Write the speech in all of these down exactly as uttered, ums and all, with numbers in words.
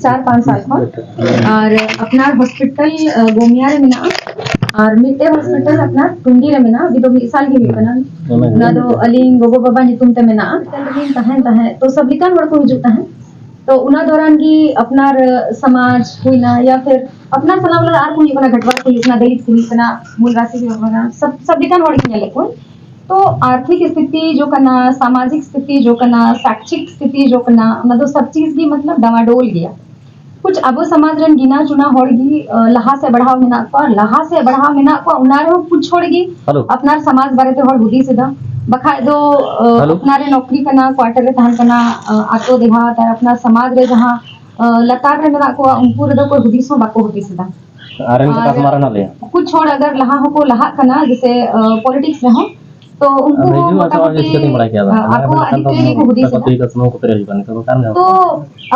ᱪᱟᱨ ᱯᱟᱸᱪ ᱥᱟᱞ ᱠᱷᱚᱱ᱾ ᱟᱨ ᱟᱯᱱᱟᱨ ᱦᱚᱥᱯᱤᱴᱟᱞ ᱜᱳᱢᱤᱭᱟ ᱨᱮ ᱢᱮᱱᱟᱜᱼᱟ, ᱟᱨ ᱢᱤᱫᱴᱮᱡ ᱦᱚᱥᱯᱤᱴᱟᱞ ᱟᱯᱱᱟᱨ ᱴᱩᱝᱜᱤ ᱨᱮ ᱢᱮᱱᱟᱜᱼᱟ᱾ ᱟᱵᱤ ᱫᱚ ᱢᱤᱫ ᱥᱟᱞ ᱜᱮ ᱦᱩᱭᱩᱜ ᱠᱟᱱᱟ᱾ ᱚᱱᱟ ᱫᱚ ᱟᱹᱞᱤᱧ ᱜᱚᱜᱚ ᱵᱟᱵᱟ ᱧᱩᱛᱩᱢ ᱛᱮ ᱢᱮᱱᱟᱜᱼᱟ᱾ ᱦᱚᱥᱯᱤᱴᱟᱞ ᱨᱮᱞᱤᱧ ᱛᱟᱦᱮᱱ ᱛᱟᱦᱮᱸᱫ, ᱛᱚ ᱥᱟᱵ ᱞᱮᱠᱟᱱ ᱦᱚᱲ ᱠᱚ ᱦᱤᱡᱩᱜ ᱛᱟᱦᱮᱸᱫ᱾ ᱛᱚ ᱚᱱᱟ ᱫᱚᱨᱟᱱ ᱜᱮ ᱟᱯᱱᱟᱨ ᱥᱚᱢᱟᱡᱽ ᱦᱩᱭᱱᱟ, ᱭᱟ ᱯᱷᱤᱨ ᱟᱯᱱᱟᱨ ᱥᱟᱱᱟᱢ ᱞᱮᱠᱟ ᱟᱨ ᱠᱚ ᱦᱩᱭᱩᱜ ᱠᱟᱱᱟ, ᱜᱷᱟᱴᱣᱟ ᱠᱚ ᱦᱩᱭᱩᱜ ᱠᱟᱱᱟ, ᱫᱟᱹᱞᱤᱛ ᱠᱚ ᱦᱩᱭᱩᱜ ᱠᱟᱱᱟ, ᱢᱩᱞ ᱨᱟᱥᱤ ᱠᱚ ᱦᱩᱭᱩᱜ ᱠᱟᱱᱟ, ᱥᱟᱵ ᱥᱟᱵ ᱞᱮᱠᱟᱱ ᱦᱚᱲ ᱜᱮ ᱧᱮᱞᱮᱫ ᱠᱚᱣᱟ᱾ ᱛᱚ ᱟᱨᱛᱷᱤᱠ ᱥᱛᱷᱤᱛᱤ ᱡᱚ ᱠᱟᱱᱟ, ᱥᱟᱢᱟᱡᱤᱠ ᱥᱛᱷᱤᱛᱤ ᱡᱚ ᱠᱟᱱᱟ, ᱥᱟᱠᱪᱤᱠ ᱥᱛᱷᱤᱛᱤ ᱡᱚ ᱠᱟᱱᱟ, ᱚᱱᱟ ᱫᱚ ᱥᱟᱵ ᱪᱤᱡᱽ ᱜᱮ ᱢᱚᱛᱞᱚᱵ ᱰᱟᱢᱟᱰᱳᱞ ᱜᱮᱭᱟ᱾ ᱠᱩᱪ ᱟᱵᱚ ᱥᱚᱢᱟᱡᱽ ᱨᱮᱱ ᱜᱤᱱᱟ ᱪᱩᱱᱟ ᱦᱚᱲ ᱜᱮ ᱞᱟᱦᱟ ᱥᱮᱫ ᱵᱟᱲᱦᱟᱣ ᱢᱮᱱᱟᱜ ᱠᱚᱣᱟ, ᱞᱟᱦᱟ ᱥᱮᱫ ᱵᱟᱲᱦᱟᱣ ᱢᱮᱱᱟᱜ ᱠᱚᱣᱟ, ᱚᱱᱟ ᱨᱮᱦᱚᱸ ᱠᱩᱪ ᱦᱚᱲ ᱜᱮ ᱟᱯᱱᱟᱨ ᱥᱚᱢᱟᱡᱽ ᱵᱟᱨᱮᱛᱮ ᱦᱚᱲ ᱦᱩᱫᱤᱥ ᱮᱫᱟ᱾ ᱵᱟᱠᱷᱟᱡ ᱫᱚ ᱟᱯᱱᱟᱨ ᱨᱮ ᱱᱚᱠᱨᱤ ᱠᱟᱱᱟ, ᱠᱣᱟᱴᱟᱨ ᱨᱮ ᱛᱟᱦᱮᱱ ᱠᱟᱱᱟ, ᱟᱛᱳ ᱫᱮᱦᱟᱛ ᱟᱨ ᱟᱯᱱᱟᱨ ᱥᱚᱢᱟᱡᱽ ᱨᱮ ᱡᱟᱦᱟᱸ ᱞᱟᱛᱟᱨ ᱨᱮ ᱢᱮᱱᱟᱜ ᱠᱚᱣᱟ, ᱩᱱᱠᱩ ᱨᱮᱫᱚ ᱠᱚ ᱦᱩᱫᱤᱥ ᱦᱚᱸ ᱵᱟᱠᱚ ᱦᱩᱫᱤᱥ ᱮᱫᱟ᱾ ᱟᱨ ᱮᱱ ᱠᱟᱛᱷᱟ ᱢᱟ ᱨᱮ ᱦᱮᱱᱟᱜ ᱞᱮᱭᱟ᱾ ᱠᱩᱪ ᱦᱚᱲ ᱟᱜᱟᱨ ᱞᱟᱦᱟ ᱦᱚᱸᱠᱚ ᱞᱟᱦᱟᱜ ᱠᱟᱱᱟ, ᱡᱮᱥᱮ ᱯᱚᱞᱤᱴᱤᱠᱥ ᱨᱮᱦᱚᱸ, ᱛᱚ ᱩᱱᱠᱩ ᱦᱚᱸ ᱢᱚᱴᱟᱢᱩᱴᱤ ᱟᱠᱚᱣᱟᱜ ᱫᱤᱠ ᱛᱮᱜᱮ ᱠᱚ ᱦᱩᱫᱤᱥ ᱮᱫᱟ᱾ ᱛᱚ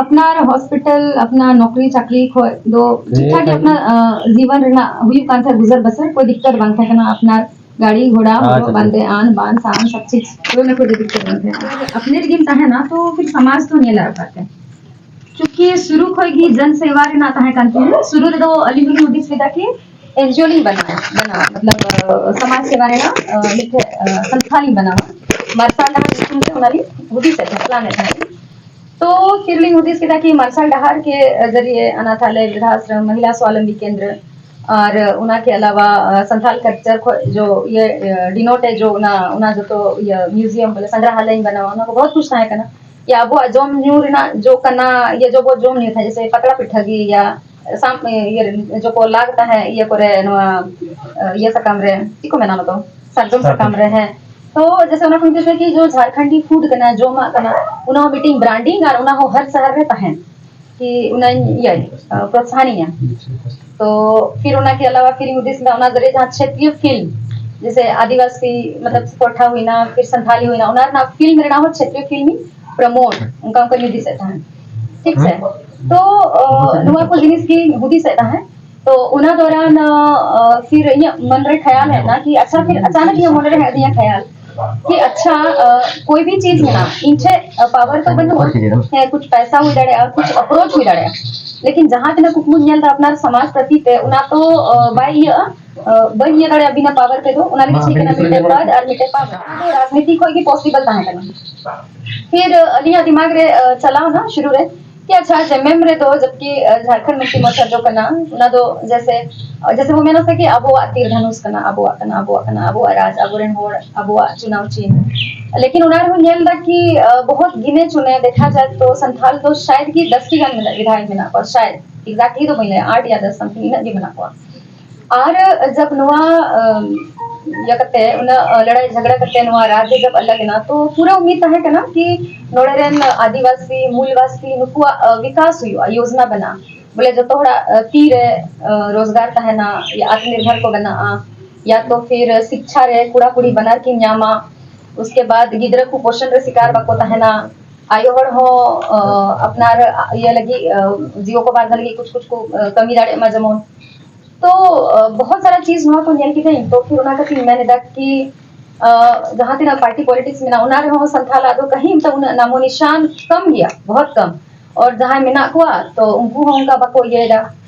ᱟᱯᱱᱟᱨ ᱦᱚᱥᱯᱤᱴᱟᱞ, ᱟᱯᱱᱟᱨ ᱱᱚᱠᱨᱤ ᱪᱟᱠᱨᱤ ᱠᱷᱚᱡ ᱫᱚ ᱴᱷᱤᱠ ᱴᱷᱟᱠ ᱜᱮ ᱟᱯᱱᱟᱨ ᱡᱤᱵᱚᱱ ᱨᱮᱱᱟᱜ ᱦᱩᱭᱩᱜ ᱠᱟᱱ ᱛᱟᱦᱮᱸᱫ, ᱜᱩᱡᱟᱨ ᱵᱟᱥᱟᱨ, ᱠᱳᱭ ᱫᱤᱠᱠᱟᱛ ᱵᱟᱝ ᱛᱟᱦᱮᱸ ᱠᱟᱱᱟ᱾ ᱟᱯᱱᱟᱨ ᱜᱟᱹᱰᱤ ᱜᱷᱚᱲᱟ, ᱦᱚᱨᱚᱜ ᱵᱟᱸᱫᱮ, ᱟᱱ ᱵᱟᱱ ᱥᱟᱱ ᱥᱟᱵ ᱪᱤᱡᱽ, ᱠᱳᱭ ᱫᱤᱠᱠᱟᱛ ᱵᱟᱝ ᱛᱟᱦᱮᱸ ᱠᱟᱱᱟ᱾ ᱟᱯᱱᱟᱨ ᱜᱮᱢ ᱛᱟᱦᱮᱱᱟ ᱛᱚ ᱯᱷᱤᱨ ᱥᱚᱢᱟᱡᱽ ᱛᱚ ᱧᱮᱞᱟ ᱚᱠᱟᱛᱮ᱾ ᱪᱩᱸᱠᱤ ᱥᱩᱨᱩ ᱠᱷᱚᱡ ᱜᱮ ᱡᱚᱱ ᱥᱮᱵᱟ ᱨᱮᱱᱟᱜ ᱛᱟᱦᱮᱸ ᱠᱟᱱ ᱛᱤᱧᱟᱹ᱾ ᱥᱩᱨᱩ ᱨᱮᱫᱚ ᱟᱹᱞᱤᱧ ᱫᱚᱞᱤᱧ ᱦᱩᱫᱤᱥ ᱞᱮᱫᱟ ᱠᱤ ᱮᱱᱡᱤᱭᱳ ᱞᱤᱧ ᱵᱮᱱᱟᱣᱟ, ᱵᱮᱱᱟᱣᱟ, ᱢᱚᱛᱞᱚᱵ, ᱥᱚᱢᱟᱡᱽ ᱥᱮᱵᱟ ᱨᱮᱱᱟᱜ ᱢᱤᱫᱴᱮᱡ ᱥᱚᱝᱥᱛᱷᱟ ᱞᱤᱧ ᱵᱮᱱᱟᱣᱟ᱾ ᱢᱟᱨᱥᱟᱞ ᱰᱟᱦᱟᱨ ᱧᱩᱛᱩᱢ ᱛᱮ ᱚᱱᱟ ᱞᱤᱧ ᱦᱩᱫᱤᱥᱮᱫ ᱛᱟᱦᱮᱸ, ᱯᱞᱟᱱᱮᱫ ᱛᱟᱦᱮᱸ᱾ ᱛᱚ ᱯᱷᱤᱨ ᱞᱤᱧ ᱦᱩᱫᱤᱥ ᱠᱮᱫᱟ ᱠᱤ ᱢᱟᱨᱥᱟᱞ ᱰᱟᱦᱟᱨ ᱠᱮ ᱡᱟᱹᱨᱤᱭᱮ ᱟᱱᱟᱛᱷᱟᱞᱚᱭ, ᱵᱨᱤᱫᱷᱟᱥᱨᱚᱢ, ᱢᱚᱦᱤᱞᱟ ᱥᱣᱟᱵᱚᱞᱚᱢᱵᱤ ᱠᱮᱱᱫᱨᱚ, ᱟᱨ ᱚᱱᱟ ᱠᱮ ᱟᱞᱟᱣᱟ ᱥᱟᱱᱛᱟᱞ ᱠᱟᱞᱪᱟᱨ ᱠᱷᱚᱡ ᱡᱚ ᱤᱭᱟᱹ ᱰᱤᱱᱳᱴ ᱮ ᱡᱚ ᱚᱱᱟ, ᱚᱱᱟ ᱡᱚᱛᱚ ᱤᱭᱟᱹ ᱢᱤᱭᱩᱡᱤᱭᱟᱢ ᱵᱚᱞᱮ ᱥᱚᱝᱜᱨᱟᱦᱟᱞᱚᱭ ᱤᱧ ᱵᱮᱱᱟᱣᱟ, ᱚᱱᱟ ᱠᱚ ᱵᱚᱦᱩᱛ ᱠᱩᱪ ᱛᱟᱦᱮᱸ ᱠᱟᱱᱟ᱾ ᱭᱟ ᱟᱵᱚᱣᱟᱜ ᱡᱚᱢ ᱧᱩ ᱨᱮᱱᱟᱜ ᱡᱚ ᱠᱟᱱᱟ, ᱭᱟ ᱡᱚ ᱵᱚ ᱡᱚᱢ ᱧᱩ ᱛᱟᱦᱮᱸ, ᱡᱮᱥᱮ ᱯᱟᱛᱲᱟ ᱯᱤᱴᱷᱟᱹ ᱜᱮ, ᱭᱟ ᱥᱟᱢ-, ᱤᱭᱟᱹ ᱨᱮ ᱡᱚ ᱠᱚ ᱞᱟᱜ ᱛᱟᱦᱮᱸ, ᱤᱭᱟᱹ ᱠᱚᱨᱮ, ᱱᱚᱣᱟ ᱤᱭᱟᱹ ᱥᱟᱠᱟᱢ ᱨᱮ, ᱪᱮᱫ ᱠᱚ ᱢᱮᱱᱟ ᱚᱱᱟ ᱫᱚ, ᱥᱟᱨᱡᱚᱢ ᱥᱟᱠᱟᱢ ᱨᱮ, ᱦᱮᱸ᱾ ᱛᱚ ᱡᱮᱥᱮ ᱚᱱᱟ ᱠᱚ ᱢᱤᱫᱴᱮᱡ ᱡᱚ ᱡᱷᱟᱲᱠᱷᱚᱸᱰᱤ ᱯᱷᱩᱰ ᱠᱟᱱᱟ, ᱡᱚᱢᱟᱜ ᱠᱟᱱᱟ, ᱚᱱᱟ ᱦᱚᱸ ᱢᱤᱫᱴᱮᱱ ᱵᱨᱟᱱᱰᱤᱝ ᱟᱨ ᱚᱱᱟ ᱦᱚᱸ ᱦᱟᱨ ᱥᱟᱦᱟᱨ ᱨᱮ ᱛᱟᱦᱮᱱ ᱠᱤ ᱚᱱᱟᱧ ᱤᱭᱟᱹ ᱯᱨᱚᱛᱥᱟᱦᱟᱱᱤᱭᱟ᱾ ᱛᱚ ᱯᱷᱤᱨ ᱚᱱᱟ ᱠᱮ ᱟᱞᱟᱣᱟ ᱯᱷᱤᱨ ᱤᱧ ᱦᱩᱫᱤᱥ ᱞᱮᱫᱟ ᱚᱱᱟ ᱡᱟᱦᱟᱸ ᱠᱷᱮᱛᱨᱤᱭᱚ ᱯᱷᱤᱞᱢ, ᱡᱮᱥᱮ ᱟᱹᱫᱤᱵᱟᱹᱥᱤ ᱢᱚᱛᱞᱚᱵ ᱠᱚᱴᱷᱟ ᱦᱩᱭᱱᱟ, ᱯᱷᱤᱨ ᱥᱟᱱᱛᱷᱟᱞᱤ ᱦᱩᱭᱱᱟ, ᱚᱱᱟ ᱨᱮᱱᱟᱜ ᱯᱷᱤᱞᱢ ᱨᱮᱱᱟᱜ ᱦᱚᱸ ᱠᱷᱮᱛᱨᱤᱭᱚ ᱯᱷᱤᱞᱢ ᱤᱧ ᱯᱨᱚᱢᱳᱴ, ᱚᱱᱠᱟ ᱚᱱᱠᱟᱧ ᱦᱩᱫᱤᱥᱮᱫ ᱛᱟᱦᱮᱸᱫ᱾ ᱴᱷᱤᱠ ᱥᱮ? ᱛᱚ ᱱᱚᱣᱟ ᱠᱚ ᱡᱤᱱᱤᱥ ᱜᱮᱧ ᱦᱩᱫᱤᱥᱮᱫ ᱛᱟᱦᱮᱸᱫ᱾ ᱛᱚ ᱚᱱᱟ ᱫᱚᱨᱟᱱ ᱯᱷᱤᱨ ᱤᱧᱟᱹᱜ ᱢᱚᱱ ᱨᱮ ᱠᱷᱟᱭᱟᱞ ᱦᱮᱡ ᱮᱱᱟ ᱠᱤ ᱟᱪᱪᱷᱟ, ᱯᱷᱤᱨ ᱟᱪᱟᱱᱚᱠ ᱤᱧᱟᱹᱜ ᱢᱚᱱᱮ ᱨᱮ ᱦᱮᱡ ᱟᱹᱫᱤᱧᱟ ᱠᱷᱟᱭᱟᱞ ᱠᱤ ᱟᱪᱪᱷᱟ, ᱠᱳᱭ ᱵᱷᱤ ᱪᱤᱡᱽ ᱢᱮᱱᱟᱜᱼᱟ, ᱤᱧ ᱴᱷᱮᱱ ᱯᱟᱣᱟᱨ ᱛᱚ ᱵᱟᱹᱱᱩᱜᱼᱟ, ᱦᱮᱸ, ᱠᱩᱪ ᱯᱟᱭᱥᱟ ᱦᱩᱭ ᱫᱟᱲᱮᱭᱟᱜᱼᱟ, ᱠᱩᱪ ᱟᱯᱨᱳᱪ ᱦᱩᱭ ᱫᱟᱲᱮᱭᱟᱜᱼᱟ, ᱞᱮᱠᱤᱱ ᱡᱟᱦᱟᱸ ᱛᱤᱱᱟᱹᱜ ᱠᱩᱠᱢᱩᱧ ᱧᱮᱞ ᱮᱫᱟ ᱟᱯᱱᱟᱨ ᱥᱚᱢᱟᱡᱽ ᱯᱨᱚᱛᱤ ᱛᱮ, ᱚᱱᱟ ᱛᱚ ᱵᱟᱭ ᱤᱭᱟᱹᱜᱼᱟ᱾ ᱵᱟᱹᱧ ᱤᱭᱟᱹ ᱫᱟᱲᱮᱭᱟᱜᱼᱟ ᱵᱤᱱᱟ ᱯᱟᱣᱟᱨ ᱛᱮᱫᱚ᱾ ᱚᱱᱟ ᱞᱟᱹᱜᱤᱫ ᱪᱮᱫ ᱠᱟᱱᱟ, ᱢᱤᱫᱴᱮᱱ ᱯᱚᱫ ᱟᱨ ᱢᱤᱫᱴᱮᱱ ᱯᱟᱣᱟᱨ, ᱚᱱᱟ ᱫᱚ ᱨᱟᱡᱽᱱᱤᱛᱤ ᱠᱷᱚᱱ ᱜᱮ ᱯᱚᱥᱤᱵᱚᱞ ᱛᱟᱦᱮᱸ ᱠᱟᱱᱟ᱾ ᱯᱷᱤᱨ ᱟᱹᱞᱤᱧᱟᱜ ᱫᱤᱢᱟᱜᱽ ᱨᱮ ᱪᱟᱞᱟᱣ ᱮᱱᱟ ᱥᱩᱨᱩ ᱨᱮ ᱠᱤ ᱟᱪᱪᱷᱟ, ᱡᱮᱢᱮᱢ ᱨᱮᱫᱚ ᱡᱚᱵᱠᱤ ᱡᱷᱟᱲᱠᱷᱚᱸᱰ ᱢᱩᱠᱛᱤ ᱢᱳᱨᱪᱟ ᱡᱚ ᱠᱟᱱᱟ, ᱚᱱᱟ ᱫᱚ ᱡᱮᱥᱮ ᱡᱮᱥᱮ ᱵᱚ ᱢᱮᱱᱟ ᱥᱮ ᱠᱤ ᱟᱵᱚᱣᱟᱜ ᱛᱤᱨ ᱫᱷᱟᱱᱩᱥ ᱠᱟᱱᱟ, ᱟᱵᱚᱣᱟᱜ ᱠᱟᱱᱟ, ᱟᱵᱚᱣᱟᱜ ᱠᱟᱱᱟ, ᱟᱵᱚᱣᱟᱜ ᱨᱟᱡᱽ, ᱟᱵᱚᱨᱮᱱ ᱦᱚᱲ, ᱟᱵᱚᱣᱟᱜ ᱪᱩᱱᱟᱣ ᱪᱤᱱ᱾ ᱞᱮᱠᱤᱱ ᱚᱱᱟ ᱨᱮᱦᱚᱸ ᱧᱮᱞ ᱮᱫᱟ ᱠᱤ ᱵᱚᱦᱚᱛ ᱜᱤᱱᱮ ᱪᱩᱱᱮ ᱫᱮᱠᱷᱟ ᱡᱟᱭ ᱛᱚ ᱥᱟᱱᱛᱷᱟᱞ ᱫᱚ ᱥᱟᱭᱫ ᱜᱮ ᱫᱚᱥ ᱴᱤ ᱜᱟᱱ ᱢᱮᱱᱟᱜ, ᱵᱤᱫᱷᱟᱭᱚᱠ ᱢᱮᱱᱟᱜ ᱠᱚᱣᱟ, ᱥᱟᱭᱫ ᱮᱠᱡᱮᱠᱴᱞᱤ ᱫᱚ ᱵᱟᱹᱧ ᱞᱟᱹᱭᱟ, ᱟᱴ ᱭᱟ ᱫᱚᱥ ᱥᱟᱢᱛᱷᱤᱝ ᱤᱱᱟᱹᱜ ᱜᱮ ᱢᱮᱱᱟᱜ ᱠᱚᱣᱟ᱾ ᱟᱨ ᱡᱟᱵ ᱱᱚᱣᱟ ᱤᱭᱟᱹ ᱠᱟᱛᱮ, ᱩᱱᱟᱹᱜ ᱞᱟᱲᱟᱭ ᱡᱷᱟᱜᱽᱲᱟ ᱠᱟᱛᱮ ᱱᱚᱣᱟ ᱨᱟᱡᱽ ᱡᱟᱵ ᱟᱞᱟᱜ ᱮᱱᱟ, ᱛᱚ ᱯᱩᱨᱟᱹ ᱩᱢᱤᱫ ᱛᱟᱦᱮᱸ ᱠᱟᱱᱟ ᱠᱤ ᱱᱚᱰᱮ ᱨᱮᱱ ᱟᱹᱫᱤᱵᱟᱹᱥᱤ ᱢᱩᱞᱵᱟᱥᱤ ᱱᱩᱠᱩᱣᱟᱜ ᱵᱤᱠᱟᱥ ᱦᱩᱭᱩᱜᱼᱟ, ᱭᱳᱡᱽᱱᱟ ᱵᱮᱱᱟᱜᱼᱟ, ᱵᱚᱞᱮ ᱡᱚᱛᱚ ᱦᱚᱲᱟᱜ ᱛᱤ ᱨᱮ ᱨᱳᱡᱽᱜᱟᱨ ᱛᱟᱦᱮᱱᱟ, ᱭᱟ ᱟᱛᱢᱱᱤᱨᱵᱷᱚᱨ ᱠᱚ ᱵᱮᱱᱟᱜᱼᱟ, ᱭᱟ ᱛᱚ ᱯᱷᱤᱨ ᱥᱤᱠᱪᱷᱟ ᱨᱮ ᱠᱚᱲᱟ ᱠᱩᱲᱤ ᱵᱟᱱᱟᱨ ᱠᱤᱱ ᱧᱟᱢᱟ᱾ ᱩᱥᱠᱮ ᱵᱟᱫ ᱜᱤᱫᱽᱨᱟᱹ ᱠᱚ ᱯᱳᱥᱚᱱ ᱨᱮ ᱥᱤᱠᱟᱨ ᱵᱟᱠᱚ ᱛᱟᱦᱮᱱᱟ, ᱟᱭᱳ ᱦᱚᱲ ᱦᱚᱸ ᱟᱯᱱᱟᱨ ᱤᱭᱟᱹ ᱞᱟᱹᱜᱤᱫ, ᱡᱤᱣᱤ ᱠᱚ ᱵᱟᱧᱪᱟᱣ ᱞᱟᱹᱜᱤᱫ ᱠᱩᱪ ᱠᱩᱪ ᱠᱚ ᱠᱟᱹᱢᱤ ᱫᱟᱲᱮᱭᱟᱜ ᱢᱟ ᱡᱮᱢᱚᱱ᱾ ᱛᱚ ᱵᱚᱦᱚᱛ ᱥᱟᱨᱟ ᱪᱤᱡᱽ ᱱᱚᱣᱟ ᱠᱚ ᱧᱮᱞ ᱠᱤᱫᱟᱹᱧ, ᱛᱚ ᱯᱷᱤᱨ ᱚᱱᱟ ᱠᱟᱛᱮᱧ ᱢᱮᱱ ᱮᱫᱟ ᱠᱤ ᱡᱟᱦᱟᱸ ᱛᱤᱱᱟᱹᱜ ᱯᱟᱨᱴᱤ ᱯᱚᱞᱤᱴᱤᱠᱥ ᱢᱮᱱᱟᱜᱼᱟ, ᱚᱱᱟ ᱨᱮᱦᱚᱸ ᱥᱟᱱᱛᱷᱟᱞᱟᱜ ᱫᱚ ᱠᱟᱹᱦᱤ ᱢᱤᱫᱴᱟᱝ ᱩᱱᱟᱹᱜ ᱱᱟᱢᱚ ᱱᱤᱥᱟᱱ ᱠᱚᱢ ᱜᱮᱭᱟ, ᱵᱚᱦᱚᱛ ᱠᱚᱢ᱾ ᱟᱨ ᱡᱟᱦᱟᱸᱭ ᱢᱮᱱᱟᱜ ᱠᱚᱣᱟ, ᱛᱚ ᱩᱱᱠᱩ ᱦᱚᱸ ᱚᱱᱠᱟ ᱵᱟᱠᱚ ᱤᱭᱟᱹᱭᱮᱫᱟ,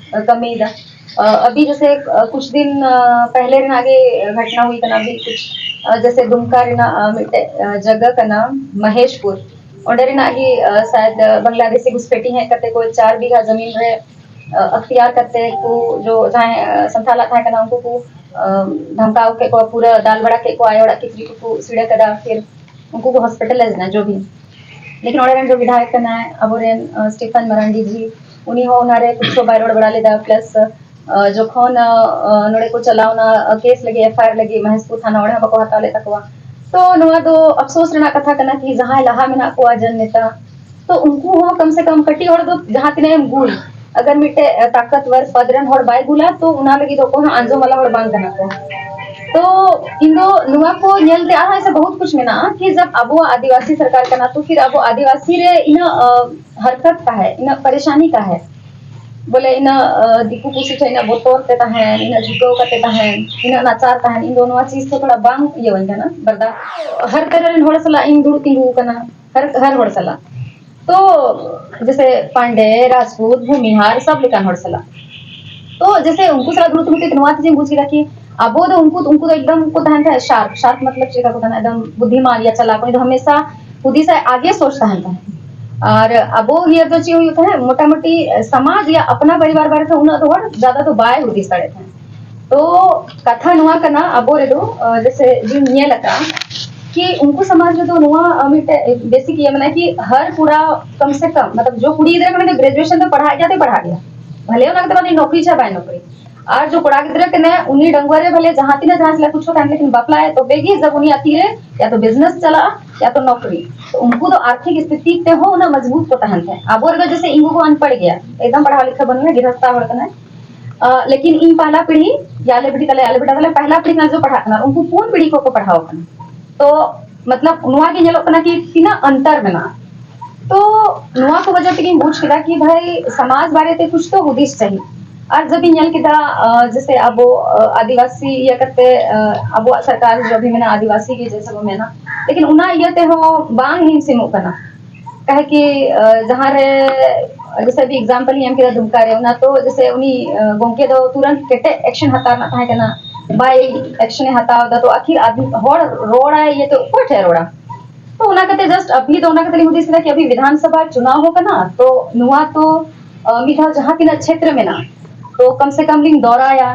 ᱠᱟᱹᱢᱤᱭᱮᱫᱟ᱾ ᱟᱹᱵᱤ ᱡᱮᱥᱮ ᱠᱩᱪ ᱫᱤᱱ ᱯᱮᱦᱞᱮ ᱨᱮᱱᱟᱜ ᱜᱮ ᱜᱷᱚᱴᱱᱟ ᱦᱩᱭ ᱠᱟᱱᱟ, ᱟᱹᱵᱤ ᱠᱩᱪ ᱡᱮᱥᱮ ᱫᱩᱢᱠᱟ ᱨᱮᱱᱟᱜ ᱢᱤᱫᱴᱮᱡ ᱡᱟᱭᱜᱟ ᱠᱟᱱᱟ ᱢᱚᱦᱮᱥᱯᱩᱨ, ᱚᱸᱰᱮ ᱨᱮᱱᱟᱜ ᱜᱮ ᱥᱟᱭᱟᱫ ᱵᱟᱝᱞᱟᱫᱮᱥᱤ ᱜᱷᱩᱥᱯᱮᱴᱤ ᱦᱮᱡ ᱠᱟᱛᱮ ᱠᱚ ᱪᱟᱨ ᱵᱤᱜᱷᱟ ᱡᱟᱢᱤᱱ ᱨᱮ ᱟᱠᱷᱛᱤᱭᱟᱨ ᱠᱟᱛᱮ ᱠᱚ ᱡᱚ ᱡᱟᱦᱟᱸᱭ ᱥᱟᱱᱛᱟᱞᱟᱜ ᱛᱟᱦᱮᱸ ᱠᱟᱱᱟ ᱩᱱᱠᱩ ᱠᱚ ᱫᱷᱟᱢᱠᱟᱣ ᱠᱮᱫ ᱠᱚᱣᱟ, ᱯᱩᱨᱟᱹ ᱫᱟᱞ ᱵᱟᱲᱟ ᱠᱮᱫ ᱠᱚᱣᱟ, ᱟᱭᱳ ᱦᱚᱲᱟᱜ ᱠᱤᱪᱨᱤᱡ ᱠᱚᱠᱚ ᱥᱤᱲᱟᱹ ᱠᱟᱫᱟ, ᱯᱷᱤᱨ ᱩᱱᱠᱩ ᱠᱚ ᱦᱚᱥᱯᱤᱴᱟᱞᱟᱭᱤᱡᱽ ᱮᱱᱟ ᱡᱚ ᱵᱷᱤ᱾ ᱞᱮᱠᱤᱱ ᱚᱸᱰᱮ ᱨᱮᱱ ᱡᱚ ᱵᱤᱫᱷᱟᱭᱚᱠ ᱠᱟᱱᱟᱭ, ᱟᱵᱚᱨᱮᱱ ᱥᱴᱤᱯᱷᱟᱱ ᱢᱟᱨᱟᱱᱰᱤ ᱡᱤ, ᱩᱱᱤ ᱦᱚᱸ ᱚᱱᱟᱨᱮ ᱠᱩᱪ ᱦᱚᱸ ᱵᱟᱭ ᱨᱚᱲ ᱵᱟᱲᱟ ᱞᱮᱫᱟ᱾ ᱯᱞᱟᱥ ᱡᱚᱠᱷᱚᱱ ᱱᱚᱰᱮ ᱠᱚ ᱪᱟᱞᱟᱣᱱᱟ ᱠᱮᱥ ᱞᱟᱹᱜᱤᱫ, ᱮᱯᱷ ᱟᱭ ᱟᱨ ᱞᱟᱹᱜᱤᱫ ᱢᱚᱦᱮᱥᱯᱩᱨ ᱛᱷᱟᱱᱟ, ᱚᱸᱰᱮ ᱦᱚᱸ ᱵᱟᱠᱚ ᱦᱟᱛᱟᱣ ᱞᱮᱫ ᱛᱟᱠᱚᱣᱟ᱾ ᱛᱚ ᱱᱚᱣᱟ ᱫᱚ ᱟᱯᱥᱳᱥ ᱨᱮᱱᱟᱜ ᱠᱟᱛᱷᱟ ᱠᱟᱱᱟ ᱠᱤ ᱡᱟᱦᱟᱸᱭ ᱞᱟᱦᱟ ᱢᱮᱱᱟᱜ ᱠᱚᱣᱟ ᱡᱮ ᱱᱮᱛᱟ, ᱛᱚ ᱩᱱᱠᱩ ᱦᱚᱸ ᱠᱚᱢ ᱥᱮ ᱠᱚᱢ ᱠᱟᱹᱴᱤᱡ ᱦᱚᱲ ᱫᱚ ᱡᱟᱦᱟᱸ ᱛᱤᱱᱟᱹᱜ ᱮᱢ ᱜᱩᱞ, ᱟᱜᱟᱨ ᱢᱤᱫᱴᱮᱡ ᱛᱟᱠᱛᱣᱚᱨ ᱯᱚᱫ ᱨᱮᱱ ᱦᱚᱲ ᱵᱟᱭ ᱜᱩᱞᱟ, ᱛᱚ ᱚᱱᱟ ᱞᱟᱹᱜᱤᱫ ᱫᱚ ᱚᱠᱚᱭ ᱦᱚᱸ ᱟᱸᱡᱚᱢ ᱵᱟᱞᱟ ᱦᱚᱲ ᱵᱟᱝ ᱠᱟᱱᱟ ᱠᱚ᱾ ᱛᱚ ᱤᱧ ᱫᱚ ᱱᱚᱣᱟ ᱠᱚ ᱧᱮᱞ ᱛᱮ ᱟᱨᱦᱚᱸ ᱮᱥᱮ ᱵᱚᱦᱩᱛ ᱠᱩᱪ ᱢᱮᱱᱟᱜᱼᱟ ᱠᱤ ᱡᱟᱵ ᱟᱵᱚᱣᱟᱜ ᱟᱹᱫᱤᱵᱟᱹᱥᱤ ᱥᱚᱨᱠᱟᱨ ᱠᱟᱱᱟ, ᱛᱚ ᱯᱷᱤᱨ ᱟᱵᱚ ᱟᱹᱫᱤᱵᱟᱹᱥᱤ ᱨᱮ ᱤᱱᱟᱹᱜ ᱦᱟᱨᱠᱟᱛ ᱠᱟ ᱦᱮ, ᱤᱱᱟᱹᱜ ᱯᱟᱨᱮᱥᱟᱱᱤ ᱠᱟ ᱦᱮ᱾ ᱵᱚᱞᱮ ᱤᱱᱟᱹᱜ ᱫᱤᱠᱩ ᱯᱩᱥᱤ ᱴᱷᱮᱱ ᱤᱱᱟᱹᱜ ᱵᱚᱛᱚᱨ ᱛᱮ ᱛᱟᱦᱮᱱ, ᱤᱱᱟᱹᱜ ᱡᱷᱩᱠᱟᱹᱣ ᱠᱟᱛᱮ ᱛᱟᱦᱮᱱ, ᱤᱱᱟᱹᱜ ᱱᱟᱪᱟᱨ ᱛᱟᱦᱮᱱ, ᱤᱧ ᱫᱚ ᱱᱚᱣᱟ ᱪᱤᱡᱽ ᱫᱚ ᱛᱷᱚᱲᱟ ᱵᱟᱝ ᱤᱭᱟᱹᱣᱟᱹᱧ ᱠᱟᱱᱟ ᱵᱟᱨᱫᱟ᱾ ᱦᱟᱨ ᱛᱮᱨᱟ ᱨᱮᱱ ᱦᱚᱲ ᱥᱟᱞᱟᱜ ᱤᱧ ᱫᱩᱲᱩᱵ ᱛᱤᱸᱜᱩ ᱟᱠᱟᱱᱟ ᱦᱟᱨ ᱦᱟᱨ ᱦᱚᱲ ᱥᱟᱞᱟᱜ᱾ ᱛᱚ ᱡᱮᱥᱮ ᱯᱟᱱᱰᱮ, ᱨᱟᱡᱽᱯᱩᱛ, ᱵᱷᱩᱢᱤᱦᱟᱨ, ᱥᱟᱵ ᱞᱮᱠᱟᱱ ᱦᱚᱲ ᱥᱟᱞᱟᱜ᱾ ᱛᱚ ᱡᱮᱥᱮ ᱩᱱᱠᱩ ᱥᱟᱞᱟᱜ ᱫᱩᱲᱩᱵ ᱛᱤᱸᱜᱩ ᱛᱮ ᱱᱚᱣᱟ ᱪᱤᱡᱽ ᱤᱧ ᱵᱩᱡᱽ ᱠᱮᱫᱟ ᱠᱤ ᱟᱵᱚ ᱫᱚ ᱩᱱᱠᱩ ᱩᱱᱠᱩ ᱫᱚ ᱮᱠᱫᱚᱢ ᱠᱚ ᱛᱟᱦᱮᱱ ᱠᱷᱟᱡ ᱥᱟᱨᱯ ᱥᱟᱨᱯ ᱢᱚᱛᱞᱚᱵ ᱪᱮᱫ ᱞᱮᱠᱟ ᱠᱚ ᱛᱟᱦᱮᱱᱟ, ᱮᱠᱫᱚᱢ ᱵᱩᱫᱽᱫᱷᱤᱢᱟᱱ ᱭᱟ ᱪᱟᱞᱟᱠ, ᱩᱱᱤ ᱫᱚ ᱦᱟᱢᱮᱥᱟ ᱦᱩᱫᱤᱥᱟᱭ, ᱟᱜᱮ ᱥᱳᱪ ᱛᱟᱦᱮᱱ ᱛᱟᱦᱮᱸᱫ᱾ ᱟᱨ ᱟᱵᱚ ᱤᱭᱟᱹ ᱫᱚ ᱪᱮᱫ ᱦᱩᱭᱩᱜ ᱛᱟᱦᱮᱸᱫ, ᱢᱚᱴᱟᱢᱩᱴᱤ ᱥᱚᱢᱟᱡᱽ ᱭᱟ ᱟᱯᱱᱟ ᱯᱚᱨᱤᱵᱟᱨ ᱵᱟᱨᱮ ᱛᱮ ᱩᱱᱟᱹᱜ ᱫᱚ ᱦᱚᱲ ᱡᱟᱫᱟ ᱫᱚ ᱵᱟᱭ ᱦᱩᱫᱤᱥ ᱫᱟᱲᱮᱭᱟᱜ ᱛᱟᱦᱮᱸᱫ᱾ ᱛᱚ ᱠᱟᱛᱷᱟ ᱱᱚᱣᱟ ᱠᱟᱱᱟ, ᱟᱵᱚ ᱨᱮᱫᱚ ᱡᱮᱥᱮ ᱡᱩᱫᱤᱧ ᱧᱮᱞ ᱟᱠᱟᱫᱼᱟ ᱠᱤ ᱩᱱᱠᱩ ᱥᱚᱢᱟᱡᱽ ᱨᱮᱫᱚ ᱱᱚᱣᱟ ᱢᱤᱫᱴᱮᱡ ᱵᱮᱥᱤᱠ ᱤᱭᱟᱹ ᱢᱮᱱᱟᱜᱼᱟ ᱠᱤ ᱦᱟᱨ ᱠᱚᱲᱟ ᱠᱚᱢ ᱥᱮ ᱠᱚᱢ ᱢᱚᱛᱞᱚᱵ ᱡᱚ ᱠᱩᱲᱤ ᱜᱤᱫᱽᱨᱟᱹ ᱠᱟᱱᱟ ᱜᱨᱮᱡᱩᱭᱮᱥᱚᱱ ᱫᱚ ᱯᱟᱲᱦᱟᱜ ᱜᱮᱭᱟ ᱛᱚ ᱯᱟᱲᱦᱟᱜ ᱜᱮᱭᱟ, ᱵᱷᱟᱞᱮ ᱚᱱᱟ ᱠᱟᱛᱮ ᱵᱟᱝ ᱱᱚᱠᱨᱤ ᱪᱟᱦᱮ ᱵᱟᱭ ᱱᱚᱠᱨᱤ᱾ ᱟᱨ ᱡᱚ ᱠᱚᱲᱟ ᱜᱤᱫᱽᱨᱟᱹ ᱠᱟᱱᱟᱭ ᱩᱱᱤ ᱰᱟᱺᱜᱩᱣᱟᱹ ᱨᱮ ᱵᱷᱟᱞᱮ ᱡᱟᱦᱟᱸ ᱛᱤᱱᱟᱹᱜ ᱡᱟᱦᱟᱸ ᱪᱮᱫ ᱠᱩᱪᱷ ᱠᱟᱱ ᱞᱮᱠᱤᱱ ᱵᱟᱯᱞᱟᱭᱟ ᱛᱚᱵᱮ ᱜᱮ ᱡᱟᱵ ᱩᱱᱤᱭᱟᱜ ᱛᱤ ᱨᱮ ᱭᱟ ᱛᱚ ᱵᱤᱡᱽᱱᱮᱥ ᱪᱟᱞᱟᱜᱼᱟ ᱭᱟ ᱛᱚ ᱱᱚᱠᱨᱤ᱾ ᱛᱚ ᱩᱱᱠᱩ ᱫᱚ ᱟᱨᱛᱷᱤᱠ ᱥᱛᱷᱤᱛᱤ ᱛᱮᱦᱚᱸ ᱩᱱᱟᱹᱜ ᱢᱚᱡᱽᱵᱩᱛ ᱠᱚ ᱛᱟᱦᱮᱱ ᱛᱟᱦᱮᱸᱫ᱾ ᱟᱵᱚ ᱨᱮᱫᱚ ᱡᱮᱥᱮ ᱤᱧ ᱜᱚᱜᱚ ᱟᱱᱯᱟᱲ ᱜᱮᱭᱟ, ᱮᱠᱫᱚᱢ ᱯᱟᱲᱦᱟᱣ ᱞᱮᱠᱷᱟ ᱵᱟᱹᱱᱩᱜᱼᱟ, ᱜᱤᱨᱦᱚᱥᱛᱟ ᱦᱚᱲ ᱠᱟᱱᱟᱭ᱾ ᱞᱮᱠᱤᱱ ᱤᱧ ᱯᱟᱦᱞᱟ ᱯᱤᱲᱦᱤ ᱭᱟ ᱟᱞᱮ ᱵᱤᱴᱤ ᱛᱟᱞᱮ ᱟᱞᱮ ᱵᱮᱴᱟ ᱛᱟᱞᱮ ᱯᱟᱦᱞᱟ ᱯᱤᱲᱦᱤ ᱠᱷᱚᱱ ᱡᱚ ᱯᱟᱲᱦᱟᱜ ᱠᱟᱱᱟ, ᱩᱱᱠᱩ ᱯᱩᱱ ᱯᱤᱲᱦᱤ ᱠᱚ ᱠᱚ ᱯᱟᱲᱦᱟᱣ ᱠᱟᱱᱟ᱾ ᱛᱚ ᱢᱚᱛᱞᱚᱵ ᱱᱚᱣᱟ ᱜᱮ ᱧᱮᱞᱚᱜ ᱠᱟᱱᱟ ᱠᱤ ᱛᱤᱱᱟᱹᱜ ᱚᱱᱛᱚᱨ ᱢᱮᱱᱟᱜᱼᱟ᱾ ᱛᱚ ᱱᱚᱣᱟ ᱠᱚ ᱵᱟᱡᱟᱨ ᱛᱮᱜᱮᱧ ᱵᱩᱡᱽ ᱠᱮᱫᱟ ᱠᱤ ᱵᱷᱟᱭ ᱥᱚᱢᱟᱡᱽ ᱵᱟᱨᱮ ᱛᱮ ᱠᱩᱪᱷ ᱛᱚ ᱦᱩᱫᱤᱥ ᱪᱟᱦᱤᱭᱮ᱾ ᱟᱨ ᱡᱚᱵ ᱤᱧ ᱧᱮᱞ ᱠᱮᱫᱟ ᱡᱮᱥᱮ ᱟᱵᱚ ᱟᱹᱫᱤᱵᱟᱹᱥᱤ ᱤᱭᱟᱹ ᱠᱟᱛᱮ ᱟᱵᱚᱣᱟᱜ ᱥᱚᱨᱠᱟᱨ ᱡᱚᱵ ᱦᱤ ᱢᱮᱱᱟᱜᱼᱟ ᱟᱹᱫᱤᱵᱟᱹᱥᱤ ᱜᱮ ᱡᱮᱥᱮ ᱵᱚ ᱢᱮᱱᱟ, ᱞᱮᱠᱤᱱ ᱚᱱᱟ ᱤᱭᱟᱹ ᱛᱮᱦᱚᱸ ᱵᱟᱝ ᱦᱤᱱ ᱥᱤᱢᱚᱜ ᱠᱟᱱᱟ᱾ ᱠᱟᱦᱮ ᱠᱤ ᱡᱟᱦᱟᱸ ᱨᱮ ᱡᱮᱥᱮ ᱟᱹᱰᱤ ᱮᱠᱡᱟᱢᱯᱚᱞ ᱤᱧ ᱮᱢ ᱠᱮᱫᱟ ᱫᱩᱢᱠᱟ ᱨᱮ, ᱚᱱᱟ ᱛᱚ ᱡᱮᱥᱮ ᱩᱱᱤ ᱜᱚᱢᱠᱮ ᱫᱚ ᱛᱩᱨᱟᱱᱛ ᱠᱮᱴᱮᱡ ᱮᱠᱥᱮᱱ ᱦᱟᱛᱟᱣ ᱨᱮᱱᱟᱜ ᱛᱟᱦᱮᱸ ᱠᱟᱱᱟ, ᱵᱟᱭ ᱮᱠᱥᱮᱱ ᱮ ᱦᱟᱛᱟᱣ ᱮᱫᱟ᱾ ᱛᱚ ᱟᱹᱠᱷᱤᱨ ᱦᱚᱲ ᱨᱚᱲᱟᱭ ᱤᱭᱟᱹ ᱛᱮ ᱚᱠᱚᱭ ᱴᱷᱮᱱ ᱨᱚᱲᱟ? ᱛᱚ ᱚᱱᱟ ᱠᱟᱛᱮ ᱡᱟᱥᱴ ᱟᱵᱷᱤ ᱫᱚ ᱚᱱᱟ ᱠᱟᱛᱮ ᱞᱤᱧ ᱦᱩᱫᱤᱥ ᱠᱮᱫᱟ ᱠᱤ ᱟᱵᱷᱤ ᱵᱤᱫᱷᱟᱱ ᱥᱚᱵᱷᱟ ᱪᱩᱱᱟᱣ ᱦᱚᱸ ᱠᱟᱱᱟ, ᱛᱚ ᱱᱚᱣᱟ ᱛᱚ ᱢᱤᱫ ᱫᱷᱟᱣ ᱡᱟᱦᱟᱸ ᱛᱤᱱᱟᱹᱜ ᱪᱷᱮᱛᱨᱚ ᱢᱮᱱᱟᱜᱼᱟ ᱛᱚ ᱠᱚᱢ ᱥᱮ ᱠᱚᱢ ᱞᱤᱧ ᱫᱚᱨᱟᱭᱟ,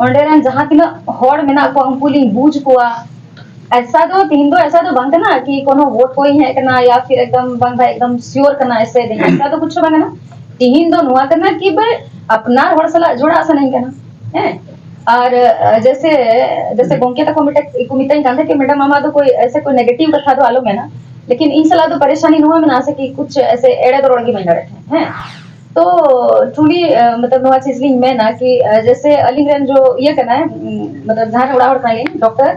ᱚᱸᱰᱮ ᱨᱮᱱ ᱡᱟᱦᱟᱸ ᱛᱤᱱᱟᱹᱜ ᱦᱚᱲ ᱢᱮᱱᱟᱜ ᱠᱚᱣᱟ ᱩᱱᱠᱩ ᱞᱤᱧ ᱵᱩᱡᱽ ᱠᱚᱣᱟ᱾ ᱮᱥᱟ ᱫᱚ ᱛᱤᱦᱤᱧ ᱫᱚ ᱮᱥᱟ ᱫᱚ ᱵᱟᱝ ᱠᱟᱱᱟ ᱠᱤ ᱠᱳᱱᱳ ᱵᱷᱳᱴ ᱠᱚᱧ ᱦᱮᱡ ᱠᱟᱱᱟ ᱭᱟ ᱯᱷᱤᱨ ᱮᱠᱫᱚᱢ ᱵᱟᱝ ᱵᱷᱟᱭ ᱮᱠᱫᱚᱢ ᱥᱤᱭᱳᱨ ᱠᱟᱱᱟ, ᱮᱥᱮ ᱫᱤᱱ ᱮᱥᱟ ᱫᱚ ᱠᱩᱪᱷ ᱵᱟᱝ ᱠᱟᱱᱟ᱾ ᱛᱤᱦᱤᱧ ᱫᱚ ᱱᱚᱣᱟ ᱠᱟᱱᱟ ᱠᱤ ᱵᱷᱟᱭ ᱟᱯᱱᱟᱨ ᱦᱚᱲ ᱥᱟᱞᱟᱜ ᱡᱚᱲᱟᱜ ᱥᱟᱱᱟᱧ ᱠᱟᱱᱟ᱾ ᱦᱮᱸ, ᱟᱨ ᱡᱮᱥᱮ ᱡᱮᱥᱮ ᱜᱚᱢᱠᱮ ᱛᱟᱠᱚ ᱢᱤᱫᱴᱮᱡ ᱠᱚ ᱢᱤᱛᱟᱹᱧ ᱠᱟᱱ ᱛᱟᱦᱮᱸ ᱠᱤ ᱢᱮᱰᱟᱢ ᱟᱢᱟᱜ ᱫᱚ ᱠᱳᱭ ᱮᱥᱮ ᱠᱳᱭ ᱱᱮᱜᱮᱴᱤᱵᱷ ᱠᱟᱛᱷᱟ ᱫᱚ ᱟᱞᱚ ᱢᱮᱱᱟ, ᱞᱮᱠᱤᱱ ᱤᱧ ᱥᱟᱞᱟᱜ ᱫᱚ ᱯᱟᱨᱮᱥᱟᱱᱤ ᱱᱚᱣᱟ ᱢᱮᱱᱟᱜᱼᱟ ᱥᱮ ᱠᱤ ᱠᱩᱪᱷ ᱮᱥᱮ ᱮᱲᱮ ᱫᱚ ᱨᱚᱲ ᱜᱮ ᱵᱟᱹᱧ ᱫᱟᱲᱮᱭᱟᱜ ᱛᱟᱦᱮᱸᱫ᱾ ᱦᱮᱸ, ᱛᱚ ᱴᱨᱩᱞᱤ ᱢᱚᱛᱞᱚᱵ ᱱᱚᱣᱟ ᱪᱤᱡᱽ ᱞᱤᱧ ᱢᱮᱱᱟ ᱠᱤ ᱡᱮᱥᱮ ᱟᱹᱞᱤᱧ ᱨᱮᱱ ᱡᱚ ᱤᱭᱟᱹ ᱠᱟᱱᱟᱭ, ᱢᱚᱛᱞᱚᱵ ᱡᱟᱦᱟᱸ ᱨᱮ ᱚᱲᱟᱜ ᱦᱚᱲ ᱠᱟᱱᱟᱞᱤᱧ ᱰᱚᱠᱴᱚᱨ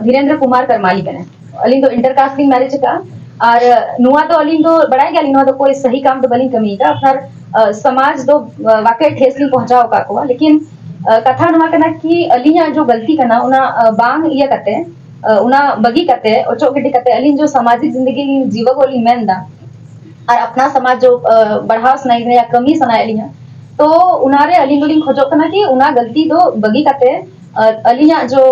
ᱫᱷᱤᱨᱮᱱᱫᱨᱚ ᱠᱩᱢᱟᱨ ᱠᱟᱨᱢᱟᱞᱤ ᱠᱟᱱᱟᱭ᱾ ᱟᱹᱞᱤᱧ ᱫᱚ ᱤᱱᱴᱟᱨ ᱠᱟᱥᱴ ᱞᱤᱧ ᱢᱮᱨᱮᱡᱽ ᱟᱠᱟᱫᱼᱟ᱾ ᱟᱨ ᱱᱚᱣᱟ ᱫᱚ ᱟᱹᱞᱤᱧ ᱫᱚ ᱵᱟᱲᱟᱭ ᱜᱮᱭᱟᱞᱤᱧ, ᱱᱚᱣᱟ ᱫᱚ ᱠᱳᱭ ᱥᱟᱹᱦᱤ ᱠᱟᱢ ᱫᱚ ᱵᱟᱹᱞᱤᱧ ᱠᱟᱹᱢᱤᱭᱮᱫᱟ, ᱟᱯᱱᱟᱨ ᱥᱚᱢᱟᱡᱽ ᱫᱚ ᱵᱟᱠᱮ ᱴᱷᱮᱥ ᱞᱤᱧ ᱯᱚᱦᱚᱸᱪᱟᱣ ᱟᱠᱟᱫ ᱠᱚᱣᱟ᱾ ᱞᱮᱠᱤᱱ ᱠᱟᱛᱷᱟ ᱱᱚᱣᱟ ᱠᱟᱱᱟ ᱠᱤ ᱟᱹᱞᱤᱧᱟᱜ ᱡᱚ ᱜᱟᱹᱞᱛᱤ ᱠᱟᱱᱟ, ᱚᱱᱟ ᱵᱟᱝ ᱤᱭᱟᱹ ᱠᱟᱛᱮ, ᱚᱱᱟ ᱵᱟᱹᱜᱤ ᱠᱟᱛᱮ, ᱚᱪᱚᱜ ᱜᱤᱰᱤ ᱠᱟᱛᱮ ᱟᱹᱞᱤᱧ ᱡᱚ ᱥᱟᱢᱟᱡᱤᱠ ᱡᱤᱱᱫᱮᱜᱤ ᱞᱤᱧ ᱡᱤᱣᱟᱹᱜᱚᱜ ᱞᱤᱧ ᱢᱮᱱ ᱮᱫᱟ, ᱟᱨ ᱟᱯᱱᱟᱨ ᱥᱚᱢᱟᱡᱽ ᱡᱚ ᱵᱟᱲᱦᱟᱣ ᱥᱟᱱᱟᱭᱮᱫ ᱞᱤᱧᱟ, ᱠᱟᱹᱢᱤ ᱥᱟᱱᱟᱭᱮᱫ ᱞᱤᱧᱟ, ᱛᱚ ᱚᱱᱟᱨᱮ ᱟᱹᱞᱤᱧ ᱫᱚᱞᱤᱧ ᱠᱷᱚᱡᱚᱜ ᱠᱟᱱᱟ ᱠᱤ ᱚᱱᱟ ᱜᱟᱹᱞᱛᱤ ᱫᱚ ᱵᱟᱹᱜᱤ ᱠᱟᱛᱮ, ᱟᱹᱞᱤᱧᱟᱜ ᱡᱚ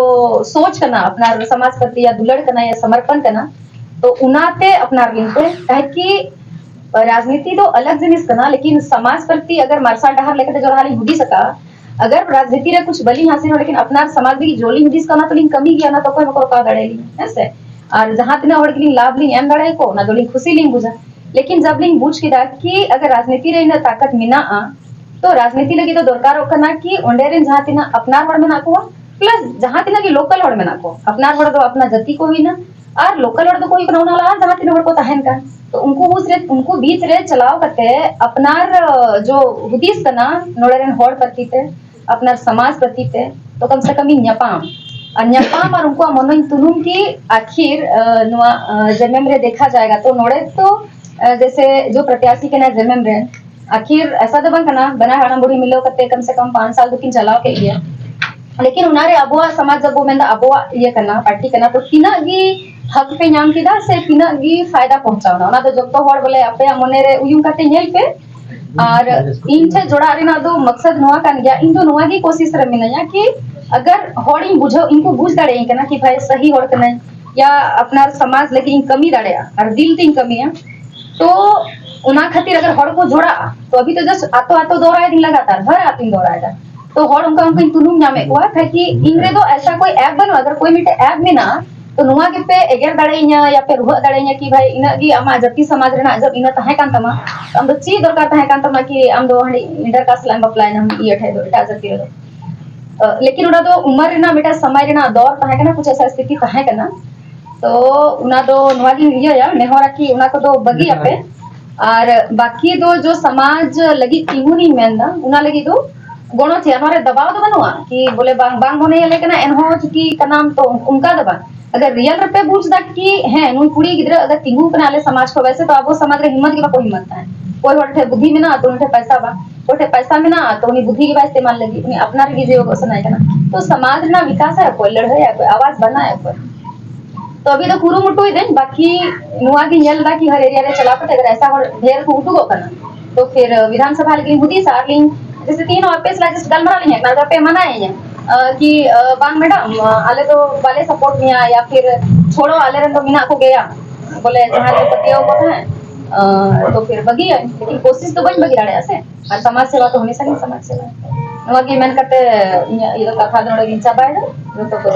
ᱥᱳᱪ ᱠᱟᱱᱟ, ᱟᱯᱱᱟᱨ ᱥᱚᱢᱟᱡᱽ ᱯᱨᱚᱛᱤ ᱭᱟ ᱫᱩᱞᱟᱹᱲ ᱠᱟᱱᱟ ᱭᱟ ᱥᱚᱢᱚᱨᱯᱚᱱ ᱠᱟᱱᱟ, ᱛᱚ ᱚᱱᱟᱛᱮ ᱟᱯᱱᱟᱨ ᱞᱤᱧ ᱯᱮ᱾ ᱠᱟᱦᱮ ᱠᱤ ᱨᱟᱡᱽᱱᱤᱛᱤ ᱫᱚ ᱟᱞᱟᱜᱽ ᱡᱤᱱᱤᱥ ᱠᱟᱱᱟ, ᱞᱮᱠᱤᱱ ᱥᱚᱢᱟᱡᱽ ᱯᱨᱚᱛᱤ ᱟᱜᱟᱨ ᱢᱟᱨᱥᱟᱞ ᱰᱟᱦᱟᱨ ᱞᱮᱠᱟᱛᱮ ᱡᱚᱨᱦᱟ ᱞᱤᱧ ᱦᱩᱫᱤᱥ ᱟᱠᱟᱫᱼᱟ, ᱟᱜᱟᱨ ᱨᱟᱡᱽᱱᱤᱛᱤ ᱨᱮ ᱠᱩᱪᱷ ᱵᱟᱹᱞᱤᱧ ᱦᱟᱥᱤᱞ ᱦᱚᱸ, ᱞᱮᱠᱤᱱ ᱟᱯᱱᱟᱨ ᱥᱚᱢᱟᱡᱽ ᱞᱟᱹᱜᱤᱫ ᱡᱚ ᱞᱤᱧ ᱦᱩᱫᱤᱥ ᱠᱟᱱᱟ, ᱛᱚ ᱞᱤᱧ ᱠᱟᱹᱢᱤ ᱜᱮᱭᱟ, ᱚᱱᱟ ᱫᱚ ᱚᱠᱚᱭ ᱵᱟᱠᱚ ᱨᱚᱠᱟᱣ ᱫᱟᱲᱮᱭᱟᱞᱤᱧᱟ, ᱦᱮᱸ ᱥᱮ? ᱟᱨ ᱡᱟᱦᱟᱸ ᱛᱤᱱᱟᱹᱜ ᱦᱚᱲ ᱜᱮᱞᱤᱧ ᱞᱟᱵᱷ ᱞᱤᱧ ᱮᱢ ᱫᱟᱲᱮᱭᱟᱠᱚ, ᱚᱱᱟ ᱫᱚᱞᱤᱧ ᱠᱷᱩᱥᱤ ᱞᱤᱧ ᱵᱩᱡᱟ᱾ ᱞᱮᱠᱤᱱ ᱡᱟᱵ ᱞᱤᱧ ᱵᱩᱡ ᱠᱮᱫᱟ ᱠᱤ ᱟᱜᱟᱨ ᱨᱟᱡᱽᱱᱤᱛᱤ ᱨᱮ ᱤᱱᱟᱹᱜ ᱛᱟᱠᱚᱛ ᱢᱮᱱᱟᱜᱼᱟ, ᱛᱚ ᱨᱟᱡᱽᱱᱤᱛᱤ ᱞᱟᱹᱜᱤᱫ ᱫᱚ ᱫᱚᱨᱠᱟᱨᱚᱜ ᱠᱟᱱᱟ ᱠᱤ ᱚᱸᱰᱮ ᱨᱮᱱ ᱡᱟᱦᱟᱸ ᱛᱤᱱᱟᱹᱜ ᱟᱯᱱᱟᱨ ᱦᱚᱲ ᱢᱮᱱᱟᱜ ᱠᱚᱣᱟ, ᱯᱞᱟᱥ ᱡᱟᱦᱟᱸ ᱛᱤᱱᱟᱹᱜ ᱜᱮ ᱞᱳᱠᱟᱞ ᱦᱚᱲ ᱢᱮᱱᱟᱜ ᱠᱚᱣᱟ, ᱟᱯᱱᱟᱨ ᱦᱚᱲ ᱫᱚ ᱟᱯᱱᱟᱨ ᱡᱟᱹᱛᱤ ᱠᱚ ᱦᱩᱭᱱᱟ, ᱟᱨ ᱞᱳᱠᱟᱞ ᱦᱚᱲ ᱫᱚᱠᱚ ᱦᱩᱭᱩᱜ ᱠᱟᱱᱟ ᱚᱱᱟ ᱞᱟᱦᱟ ᱡᱟᱦᱟᱸ ᱛᱤᱱᱟᱹᱜ ᱦᱚᱲ ᱠᱚ ᱛᱟᱦᱮᱱ ᱠᱟᱱ, ᱛᱚ ᱩᱱᱠᱩ ᱵᱤᱪ ᱨᱮ, ᱩᱱᱠᱩ ᱵᱤᱪ ᱨᱮ ᱪᱟᱞᱟᱣ ᱠᱟᱛᱮ ᱟᱯᱱᱟᱨ, ᱟᱸ, ᱡᱚ ᱦᱩᱫᱤᱥ ᱠᱟᱱᱟ ᱱᱚᱰᱮ ᱨᱮᱱ ᱦᱚᱲ ᱯᱨᱚᱛᱤ ᱛᱮ, ᱟᱯᱱᱟᱨ ᱥᱚᱢᱟᱡᱽ ᱯᱨᱚᱛᱤ ᱛᱮ, ᱛᱚ ᱠᱚᱢ ᱥᱮ ᱠᱚᱢ ᱤᱧ ᱧᱟᱯᱟᱢ, ᱟᱨ ᱧᱟᱯᱟᱢ ᱟᱨ ᱩᱱᱠᱩᱣᱟᱜ ᱢᱚᱱᱮᱧ ᱛᱩᱱᱩᱢ ᱠᱤ ᱟᱠᱷᱤᱨ, ᱟᱸ, ᱱᱚᱣᱟ, ᱟᱸ, ᱡᱮᱢᱮᱢ ᱨᱮ ᱫᱮᱠᱷᱟ ᱡᱟᱭᱜᱟ᱾ ᱛᱚ ᱱᱚᱰᱮ ᱛᱚ, ᱟᱸ, ᱡᱮᱥᱮ ᱡᱚ ᱯᱨᱚᱛᱭᱟᱥᱤ ᱠᱟᱱᱟ ᱡᱮᱢᱮᱢ ᱨᱮ, ᱟᱠᱷᱤᱨ ᱮᱥᱟ ᱫᱚ ᱵᱟᱝ ᱠᱟᱱᱟ, ᱵᱟᱱᱟᱨ ᱦᱟᱲᱟᱢ ᱵᱩᱲᱦᱤ ᱢᱤᱞᱟᱹᱣ ᱠᱟᱛᱮ ᱠᱚᱢ ᱥᱮ ᱠᱚᱢ ᱯᱟᱸᱪ ᱥᱟᱞ ᱫᱚᱠᱤᱱ ᱪᱟᱞᱟᱣ ᱠᱮᱫ ᱜᱮᱭᱟ, ᱞᱮᱠᱤᱱ ᱚᱱᱟᱨᱮ ᱟᱵᱚᱣᱟᱜ ᱥᱚᱢᱟᱡᱽ ᱫᱚ ᱵᱚ ᱢᱮᱱᱫᱟ ᱟᱵᱚᱣᱟᱜ ᱤᱭᱟᱹ ᱠᱟᱱᱟ, ᱯᱟᱨᱴᱤ ᱠᱟᱱᱟ, ᱛᱚ ᱛᱤᱱᱟᱹᱜ ᱜᱮ ᱦᱚᱠ ᱯᱮ ᱧᱟᱢ ᱠᱮᱫᱟ ᱥᱮ ᱛᱤᱱᱟᱹᱜ ᱜᱮ ᱯᱷᱟᱭᱫᱟ ᱯᱚᱦᱚᱸᱪᱟᱣᱱᱟ, ᱚᱱᱟ ᱫᱚ ᱡᱚᱛᱚ ᱦᱚᱲ ᱵᱚᱞᱮ ᱟᱯᱮᱭᱟᱜ ᱢᱚᱱᱮ ᱨᱮ ᱩᱭᱩᱝ ᱠᱟᱛᱮ ᱧᱮᱞ ᱯᱮ᱾ ᱟᱨ ᱤᱧ ᱴᱷᱮᱱ ᱡᱚᱲᱟᱜ ᱨᱮᱱᱟᱜ ᱫᱚ ᱢᱚᱠᱥᱚᱫ ᱱᱚᱣᱟ ᱠᱟᱱ ᱜᱮᱭᱟ, ᱤᱧ ᱫᱚ ᱱᱚᱣᱟ ᱜᱮ ᱠᱳᱥᱤᱥ ᱨᱮ ᱢᱤᱱᱟᱹᱧᱟ ᱠᱤ ᱟᱜᱟᱨ ᱦᱚᱲᱤᱧ ᱵᱩᱡᱷᱟᱹᱣ, ᱤᱧ ᱠᱚ ᱵᱩᱡᱽ ᱫᱟᱲᱮᱭᱟᱹᱧ ᱠᱟᱱᱟ ᱠᱤ ᱵᱷᱟᱭ ᱥᱟᱹᱦᱤ ᱦᱚᱲ ᱠᱟᱱᱟᱭ, ᱭᱟ ᱟᱯᱱᱟᱨ ᱥᱚᱢᱟᱡᱽ ᱞᱟᱹᱜᱤᱫ ᱤᱧ ᱠᱟᱹᱢᱤ ᱫᱟᱲᱮᱭᱟᱜᱼᱟ ᱟᱨ ᱫᱤᱞ ᱛᱤᱧ ᱠᱟᱹᱢᱤᱭᱟ, ᱛᱚ ᱚᱱᱟ ᱠᱷᱟᱹᱛᱤᱨ ᱟᱜᱟᱨ ᱦᱚᱲ ᱠᱚ ᱡᱚᱲᱟᱜᱼᱟ, ᱛᱚ ᱟᱵᱷᱤ ᱛᱚ just ᱟᱛᱳ ᱟᱛᱳ ᱫᱚᱦᱲᱟᱭ ᱫᱤᱧ ᱞᱟᱜᱟᱛᱟᱨ, ᱦᱟᱨ ᱟᱛᱳᱧ ᱫᱚᱦᱲᱟᱭᱮᱫᱟ᱾ ᱛᱚ ᱦᱚᱲ ᱚᱱᱠᱟ ᱚᱱᱠᱟᱧ ᱛᱩᱱᱩᱢ ᱧᱟᱢᱮᱫ ᱠᱚᱣᱟ, ᱠᱷᱟᱡ ᱠᱤ ᱤᱧ ᱨᱮᱫᱚ ᱮᱥᱟ ᱠᱳᱭ ᱮᱯ ᱵᱟᱹᱱᱩᱜᱼᱟ, ᱟᱜᱟᱨ ᱠᱳᱭ ᱢᱤᱫᱴᱮᱡ ᱮᱯ ᱢᱮᱱᱟᱜᱼᱟ, ᱛᱚ ᱱᱚᱣᱟ ᱜᱮᱯᱮ ᱮᱜᱮᱨ ᱫᱟᱲᱮᱭᱟᱹᱧᱟ ᱭᱟ ᱯᱮ ᱨᱩᱦᱟᱹᱜ ᱫᱟᱲᱮᱭᱟᱹᱧᱟ ᱠᱤ ᱵᱷᱟᱭ ᱤᱱᱟᱹᱜ ᱜᱮ ᱟᱢᱟᱜ ᱡᱟᱹᱛᱤ ᱥᱚᱢᱟᱡᱽ ᱨᱮᱱᱟᱜ ᱡᱟᱹᱛ ᱤᱱᱟᱹ ᱛᱟᱦᱮᱸ ᱠᱟᱱ ᱛᱟᱢᱟ, ᱟᱢ ᱫᱚ ᱪᱮᱫ ᱫᱚᱨᱠᱟᱨ ᱛᱟᱦᱮᱸ ᱠᱟᱱ ᱛᱟᱢᱟ ᱠᱤ ᱟᱢ ᱫᱚ ᱦᱟᱺᱰᱤ ᱤᱱᱴᱟᱨ ᱠᱟᱥᱴ ᱥᱟᱞᱟᱜ ᱮᱢ ᱵᱟᱯᱞᱟᱭᱮᱱᱟ ᱤᱭᱟᱹ ᱴᱷᱮᱡ ᱫᱚ, ᱮᱴᱟᱜ ᱡᱟᱹᱛᱤ ᱨᱮᱫᱚ? ᱟᱸ, ᱞᱮᱠᱤᱱ ᱚᱱᱟ ᱫᱚ ᱩᱢᱟᱹᱨ ᱨᱮᱱᱟᱜ ᱢᱤᱫᱴᱟᱝ ᱥᱚᱢᱚᱭ ᱨᱮᱱᱟᱜ ᱫᱚᱨ ᱛᱟᱦᱮᱸ ᱠᱟᱱᱟ, ᱠᱩᱪ ᱮᱥᱟ ᱥᱛᱷᱤᱛᱤ ᱛᱟᱦᱮᱸ ᱠᱟᱱᱟ᱾ ᱛᱚ ᱚᱱᱟ ᱫᱚ ᱱᱚᱣᱟ ᱜᱤᱧ ᱤᱭᱟᱹᱭᱟ, ᱱᱮᱦᱚᱨᱟ ᱠᱤ ᱚᱱᱟ ᱠᱚᱫᱚ ᱵᱟᱹᱜᱤᱭᱟᱯᱮ᱾ ᱟᱨ ᱵᱟᱹᱠᱤ ᱫᱚ ᱡᱚ ᱥᱚᱢᱟᱡᱽ ᱞᱟᱹᱜᱤᱫ ᱛᱤᱸᱜᱩᱱᱤᱧ ᱢᱮᱱᱫᱟ, ᱚᱱᱟ ᱞᱟᱹᱜᱤᱫ ᱫᱚ ᱜᱚᱲᱚ ᱪᱮᱫ, ᱱᱚᱣᱟ ᱨᱮ ᱫᱟᱵᱟᱣ ᱫᱚ ᱵᱟᱹᱱᱩᱜᱼᱟ ᱠᱤ ᱵᱚᱞᱮ ᱵᱟᱝ, ᱵᱟᱝ ᱢᱚᱱᱮᱭᱟᱞᱮ ᱠᱟᱱᱟ ᱮᱱᱦᱚᱸ ᱪᱩᱴᱤ ᱠᱟᱱᱟᱢ, ᱛᱚ ᱚᱱᱠᱟ ᱫᱚ ᱵᱟᱝ᱾ ᱟᱜᱟᱨ ᱨᱤᱭᱮᱞ ᱨᱮᱯᱮ ᱵᱩᱡᱽ ᱫᱟ ᱠᱤ ᱦᱮᱸ ᱱᱩᱭ ᱠᱩᱲᱤ ᱜᱤᱫᱽᱨᱟᱹ ᱟᱜᱟᱨ ᱛᱤᱸᱜᱩ ᱠᱟᱱᱟ ᱟᱞᱮ ᱥᱚᱢᱟᱡᱽ ᱠᱷᱚᱱ, ᱣᱮᱥᱮ ᱛᱚ ᱟᱵᱚ ᱥᱚᱢᱟᱡᱽ ᱨᱮ ᱦᱤᱢᱢᱚᱛ ᱜᱮ ᱵᱟᱠᱚ ᱦᱤᱢᱢᱚᱛ ᱛᱟᱦᱮᱸ᱾ ᱚᱠᱚᱭ ᱦᱚᱲ ᱴᱷᱮᱱ ᱵᱩᱫᱷᱤ ᱢᱮᱱᱟᱜᱼᱟ ᱛᱚ ᱩᱱᱤ ᱴᱷᱮᱱ ᱯᱚᱭᱥᱟ ᱵᱟᱝ, ᱚᱠᱚᱭ ᱴᱷᱮᱱ ᱯᱚᱭᱥᱟ ᱢᱮᱱᱟᱜᱼᱟ ᱛᱚ ᱩᱱᱤ ᱵᱩᱫᱷᱤ ᱜᱮ ᱵᱟᱭ ᱤᱥᱛᱮᱢᱟᱞ ᱞᱟᱹᱜᱤᱫ, ᱩᱱᱤ ᱟᱯᱱᱟᱨ ᱨᱮᱜᱮ ᱡᱤᱣᱤ ᱜᱚᱜ ᱥᱟᱱᱟᱭᱮ ᱠᱟᱱᱟ᱾ ᱛᱚ ᱥᱚᱢᱟᱡᱽ ᱨᱮᱱᱟᱜ ᱵᱤᱠᱟᱥ ᱟᱭ ᱚᱠᱚᱭ, ᱞᱟᱹᱲᱦᱟᱹᱭ ᱟᱭ ᱚᱠᱚᱭ, ᱟᱣᱟᱡᱽ ᱵᱟᱱᱟᱭ ᱚᱠᱚᱭ? ᱛᱚ ᱟᱵᱷᱤ ᱫᱚ ᱠᱩᱨᱩᱢᱩᱴᱩᱭ ᱫᱟᱹᱧ, ᱵᱟᱠᱤ ᱱᱚᱣᱟ ᱜᱤᱧ ᱧᱮᱞ ᱮᱫᱟ ᱠᱤ ᱦᱟᱨ ᱮᱨᱤᱭᱟ ᱨᱮ ᱪᱟᱞᱟᱣ ᱠᱟᱛᱮ ᱟᱜᱟᱨ ᱮᱥᱟ ᱦᱚᱲ ᱰᱷᱮᱨ ᱠᱚ ᱩᱰᱩᱠᱚᱜ ᱠᱟᱱᱟ ᱛᱚ ᱯᱷᱤᱨ ᱵᱤᱫᱷᱟᱱ ᱥᱚᱵᱷᱟ ᱞᱟᱹᱜᱤᱫ ᱤᱧ ᱦᱩᱫᱤᱥᱟ ᱟᱨ ᱞᱤᱧ ᱡᱮᱥᱮ ᱛᱤᱦᱤᱧ ᱦᱚᱸ ᱟᱯᱮ ᱥᱟᱞᱟᱜ ᱡᱟᱥᱴ ᱜᱟᱞᱢᱟᱨᱟᱣ ᱞᱤᱧ ᱦᱮᱡ ᱠᱟᱱᱟ, ᱟᱫᱚ ᱯᱮ ᱢᱟᱱᱟᱭᱮᱧᱟ ᱟᱸ, ᱠᱤ ᱟᱸ, ᱵᱟᱝ ᱢᱮᱰᱟᱢ, ᱟᱸ, ᱟᱞᱮ ᱫᱚ ᱵᱟᱞᱮ ᱥᱟᱯᱳᱨᱴ ᱢᱮᱭᱟ ᱭᱟ ᱯᱷᱤᱨ ᱪᱷᱳᱲᱚ ᱟᱞᱮ ᱨᱮᱱ ᱫᱚ ᱢᱮᱱᱟᱜ ᱠᱚᱜᱮᱭᱟ, ᱵᱚᱞᱮ ᱡᱟᱦᱟᱸ ᱨᱮ ᱯᱟᱹᱛᱭᱟᱹᱣ ᱠᱚ ᱛᱟᱦᱮᱸ ᱟᱸ, ᱛᱚ ᱯᱷᱤᱨ ᱵᱟᱹᱜᱤᱭᱟᱹᱧ, ᱞᱮᱠᱤᱱ ᱠᱳᱥᱤᱥ ᱫᱚ ᱵᱟᱹᱧ ᱵᱟᱹᱜᱤ ᱫᱟᱲᱮᱭᱟᱜᱼᱟ ᱥᱮ᱾ ᱟᱨ ᱥᱚᱢᱟᱡᱽ ᱥᱮᱵᱟ ᱛᱚ ᱦᱚᱢᱮᱥᱟ ᱜᱮ ᱥᱚᱢᱟᱡᱽ ᱥᱮᱵᱟ᱾ ᱱᱚᱣᱟ ᱜᱮ ᱢᱮᱱ ᱠᱟᱛᱮ ᱤᱧᱟᱹᱜ ᱤᱭᱟᱹ ᱠᱟᱛᱷᱟ ᱫᱚ ᱱᱚᱰᱮ ᱜᱤᱧ ᱪᱟᱵᱟᱭᱮᱫᱟ᱾ ᱡᱚᱛᱚ ᱠᱚ